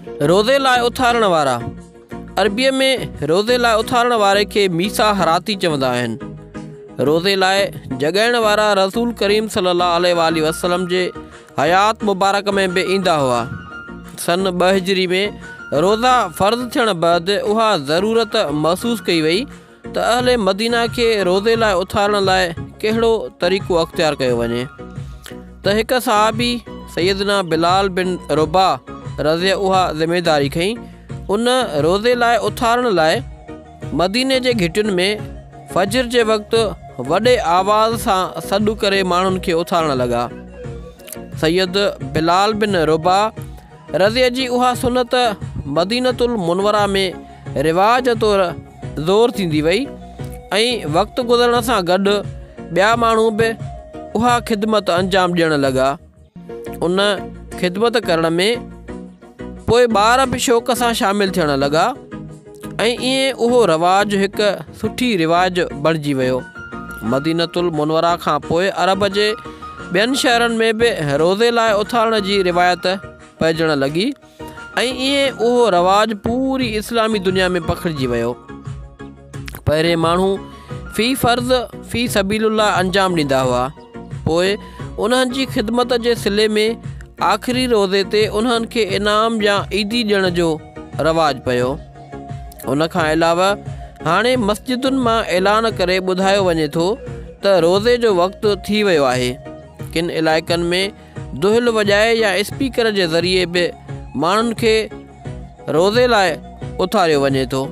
روزي لاء اٿارڻ وارا، عربيء ۾ روزي لاء اٿارڻ واري کي ميسا هراتي چوندا آهن. روزي لاء جڳائڻ وارا رسول ڪريم صلي الله عليه واٰله وسلم جي حيات مبارڪ ۾ به ايندا هئا. سن 2 هجري ۾ روزا فرض ٿيڻ بعد اها ضرورت محسوس ڪئي وئي ته اهل مدينه کي روزي لاء اٿارڻ لاء ڪهڙو طريقو اختيار ڪيو وڃي ته هڪ صحابي سيدنا بلال بن رباح رضي اها ذميداري کنئي. ان روزي لاء اٿارڻ لاء مديني جي گهٽين ۾ فجر جي وقت وڏي آواز سان سڏ ڪري ماڻهن کي اٿارڻ لڳا. سيد بلال بن رباح رضي جي اها سنت مدينة المنوره ۾ رواج طور زور ٿيندي وئي ۽ وقت گذرڻ سان گڏ ٻيا ماڻهو به اها خدمت انجام ڏيڻ لڳا. ان خدمت ڪرڻ ۾ پوء ٻار به شوق سان شامل ٿيڻ لڳا ۽ ائين اهو رواج هڪ سٺي رواج بڻجي ويو. مدينة المنوره کان پوء عرب جي ٻين شهرن ۾ به روزي لاء اٿارڻ جي روايت پئجڻ لڳي. ۽ ائين اهو رواج پوري اسلامي دنيا ۾ پکڙجي ويو. پهرين ماڻهو في فرض في سبيل الله انجام ڏيندا هئا، پوء انهن جي خدمت جي صلي ۾ آخري روزي تي انهن کي انعام يا عيدي ڏيڻ جو رواج پيو. ان کان علاوه هاڻي مسجدن مان اعلان ڪري ٻڌايو وڃي ٿو ته روزي جو وقت ٿي ويو آهي. ڪن علائقن ۾ دهل وڄائي يا اسپيڪر جي ذريعي به ماڻهن کي روزي لاء اٿاريو وڃي ٿو.